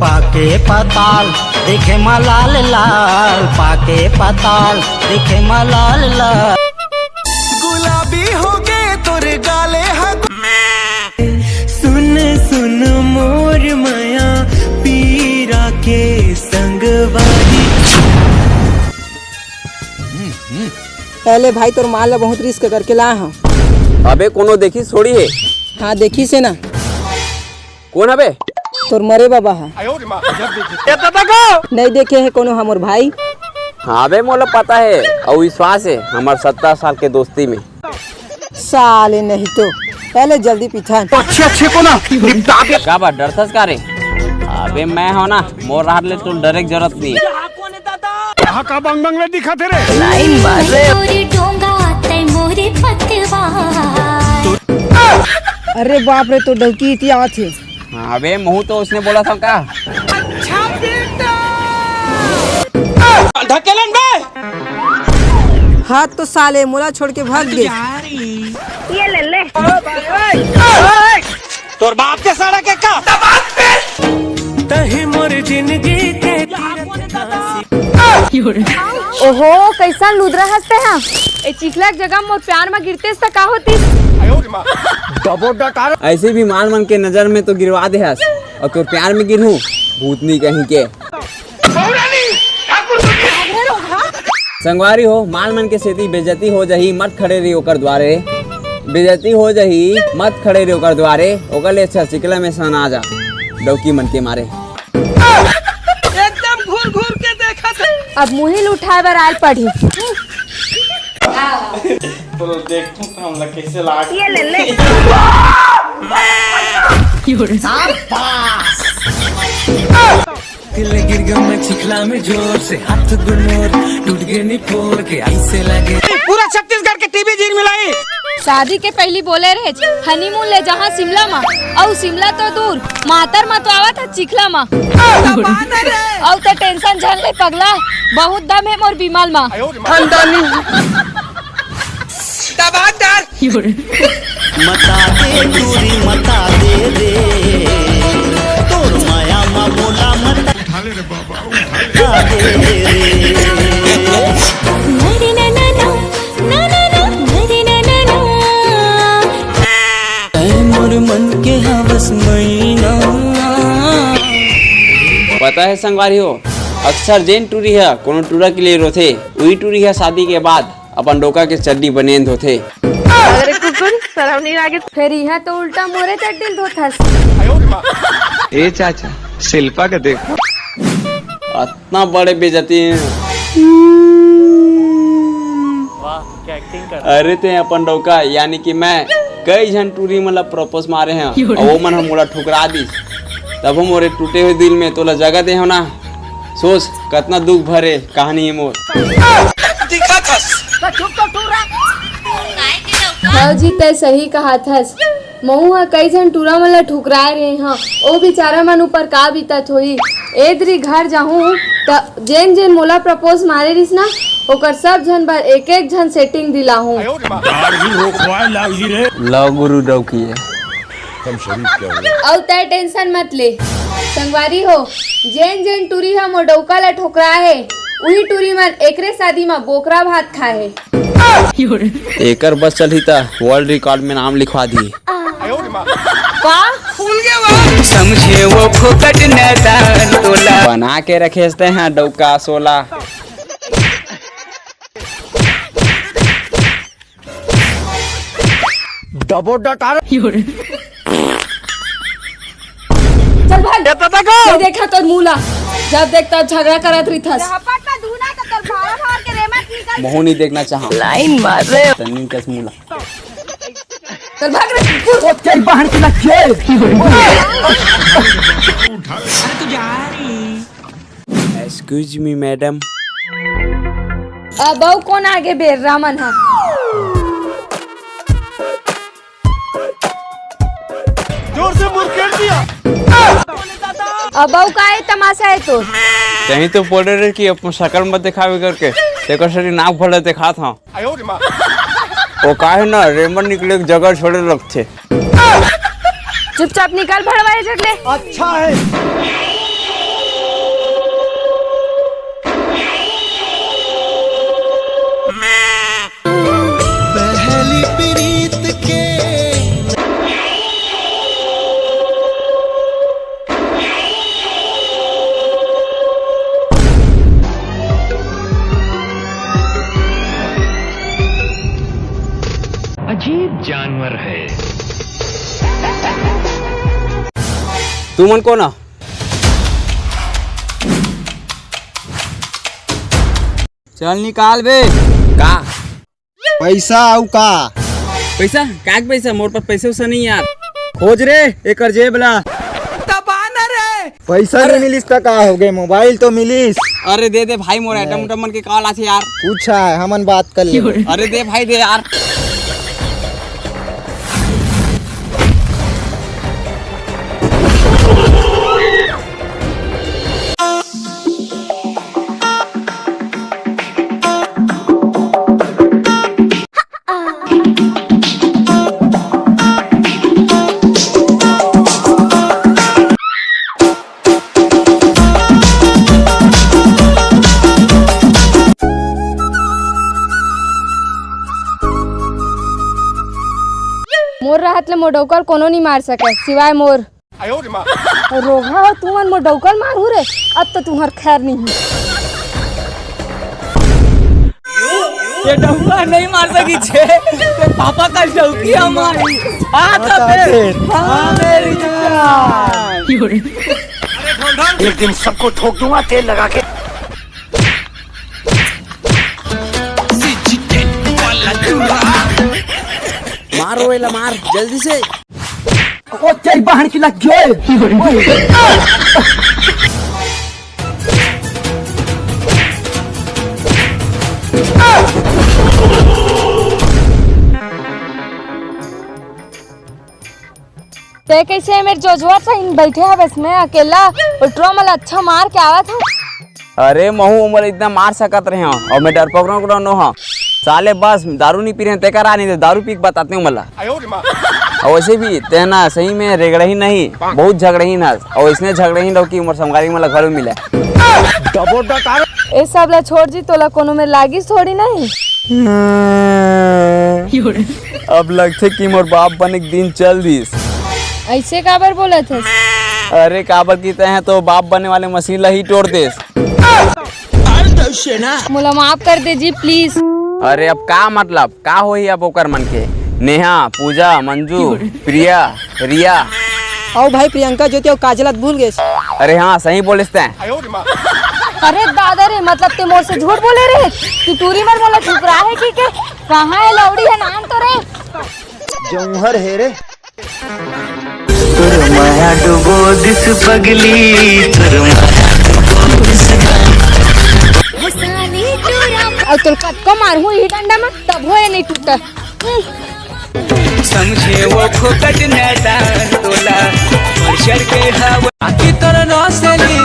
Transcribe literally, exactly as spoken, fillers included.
पाके पताल देखे म लाल लाल, पाके पताल देखे म लाल लाल। गुलाबी हो गे तोर गाले ह। सुन सुन मोर मया पीरा के संगवारी। पहले भाई तोर माल ला बहुत रिस्क करके ला हूँ। अबे कोनो देखी थोड़ी हे। हाँ देखी से ना। कोन हबे? तोर मरे बाबा हा। नहीं देखे हे कोनो हमर भाई। हाँ बे मोला पता हे अउ विश्वास हे हमर सत्तर साल के दोस्ती में। साले नहीं तो पहले जल्दी पीछा। अच्छे अच्छे को ना निपटा दे। का बात डरथस का रे? अबे मैं हो ना मोर राहत ले तो डरे के जरूरत नहीं। यहाँ का बंग बंग में दिखा थे रे। तोरे डोंगा तै मोरे पतवा। अरे बाप रे तो डौकी इति आथे। हाँ, अबे महू तो उसने बोला था का? ढकेलन बे। हाथ तो साले मोला छोड़ के भाग गए। ये ले ले। तोर बाप के सड़क है का? तही मोर जिंदगी के ओहो, कैसन लुदरा हस ते हा? ए चिखला के जगह मोर प्यार म गिरतेस त का होतिस? ऐसे भी माल मन के नजर में तो गिरवा दे हस, और तोर प्यार में गिरहूं, भूतनी कहीं के। संगवारी हो, माल मन के सेती बेइज्जती हो जाही, मत खड़े रही ओकर द्वारे। बेइज्जती हो जाही, मत खड़े रही ओकर द्वारे। ओकर ले अच्छा चिखला में सना जा, डौकी मन के मारे। एकदम घूर घूर के देखा थे। अब मुहिल उठाए बर आल पड़ी। तो देखूं तो हमला कैसे लाग। ये ले ले। दिल गिर गया मैं चिखला में जोर से, हाथ दुनोर टूट गए निपोर के, ऐसे लगे। पूरा छत्तीसगढ़ के टीवी जीन मिलाई। शादी के पहली बोले रहे हनीमून ले जहाँ शिमला मा, अउ शिमला तो दूर, मातर मा तो आवत है चिखला मा। अउ ते टेंशन झन ले पगला, बहुत दम है मोर बिमल मा। खानदानी। मता दे दूरी मता दे रे, तोर माया मा बोला मता दे रे। मोर मन के हवस मैना। पता है संगवारी हो, अक्सर जेन टूरी ह कोनो टूरा के लिए रोथे, उही टूरी ह शादी के बाद अपन डोका के चड्डी बनेन धोथे। अरे कुकुर, शर्म नहीं लागे? फिर यहाँ तो उल्टा मोरे चड्डी धोथस। ए चाचा, शिल्पा का देखो। इतना बड़े बेइज्जती। अरे ते अपन डौका यानी कि मैं कई झन टूरी मन ला प्रपोज मारे हैं और वो मन ह मोला ठुकरा दिस। तब हम मोरे टूटे हुए दिल में तोला जगह दे हो ना। सोच कतना दुख भरे कहानी है मोर। दिखा था। भौजी तय सही कहा थस। महू ह कई झन टूरा मन ला ठुकराए रहे हं। ओ बिचारा मन ऊपर का बीतत होही। ए दरी घर जाहूं त जेन जेन मोला प्रपोज मारे रिस ना, ओकर सब झन बर एक एक झन सेटिंग दिलाहूं। लव गुरु डौकी है। अउ तय टेंशन मत ले संगवारी हो, जेन जेन टूरी ह मोर डौका ला ठोकरा हे, उही टूरी मन एकरे शादी म बोकरा भात खाए हे। एकर बस चलही त वर्ल्ड रिकॉर्ड में नाम लिखवा दी। का? समझे वो फोकट नैदान तोला। बना के रखे हंसते हैं डौका सोला। डबो डकार। चल भाग। ये देखा तोर मुला, जब देख तब झगड़ा करत रिथस। झपट में धुना तो तोर भारा भार के रेमट निकल। महू नहीं देखना चाहा। लाइन मार रहे हो। तन्नी कस मुला। चल भाग रे। चल बाहर की लग। Excuse me madam। अब अउ कोन आगे बेर्रा मन ह। जोर से मुरकेट दिया। अब अउ का ए तमाशा हे तोर? कहीं तो बोले रहे कि अपन शकल मत दिखावे करके, तेकर सरी नाक भले दिखात हंव। वो का हे ना, रेमट निकले के जगह छोड़े लगथे। चुपचाप निकल भड़वा ए जगह ले। अच्छा है। जानवर है। तुमन कोन आ? चल निकाल बे। का? पैसा अउ का? पैसा? का के पैसा? मोर पास पैसा वैसा नहीं यार। खोज रे एकर जेब ला। दबा ना रे। पैसा नहीं मिलिस त का हो गे, मोबाइल तो मिलिस। अरे दे दे भाई, मोर आइटम उटम मन के कॉल आथे यार। पूछा है, हमन बात कर ले। अरे दे भाई, दे यार। मोर रहत ले मोर डौका ल कोनो नहीं मार सके, सिवाय मोर। रोगहा हो तुमन, मोर डौका ल मारहू रे, अब तो तुहर खैर नहीं। ये डौका नहीं मार सकी छे, तो पापा का डौकी हमारी। आ तो फिर, हाँ मेरी जान। एक दिन सबको ठोक दूंगा तेल लगा के। मार रो एला, मार जल्दी से। ओ तेरी बहन की लग गई। ते कैसे मेर जोजवा सही बैठे हवस, मैं अकेला उठरो मला अच्छा मार के आवत हूँ। अरे महू ओमन ला इतना मार सकत रहे हंव, अउ मैं डरपोक रंग रंग नो हंव। साले बस दारू नहीं पी रहे हैं, तेकर आ नहीं दे, दारू पी के बताते हूँ मला। अउ वैसे भी तेना सही में रेगड़ही नहीं, बहुत झगड़ही ना, अउ इसने झगड़ही रहो कि मोर संगवारी मला घलो मिले। ए सब ला छोड़ जी, तोला कोनो में लागिस थोड़ी नहीं। अब लगथे कि मोर बाप बने के दिन चल दिस। ऐसे काबर बोलत हस? अरे काबर की तैं तो बाप बने वाले मशीन ला ही तोड़ देस। मोला माफ कर दे जी, प्लीज। अरे अब का मतलब, का होही अब ओकर मन के? नेहा, पूजा, मंजू, प्रिया, रिया। अउ भाई प्रियंका, ज्योति अउ काजल ला भूल गेस। अरे हाँ, सही बोलिस तैं। अरे दादा रे, मतलब ते मोर से झूठ बोले रे? तू टूरी मन मोला ठुकरा है की के? कहाँ है लौड़ी है नाम तो रे? जौहर है रे। तोर माया डुबो दिस पगली, तोर माया डुबो दिस। अउ तोर कतको मारहूँ इही डंडा म, तभो ये नहीं टूटा। समझे वो फोकट नैदान तोला, मच्छर के हवा। आखी तोर नौसेली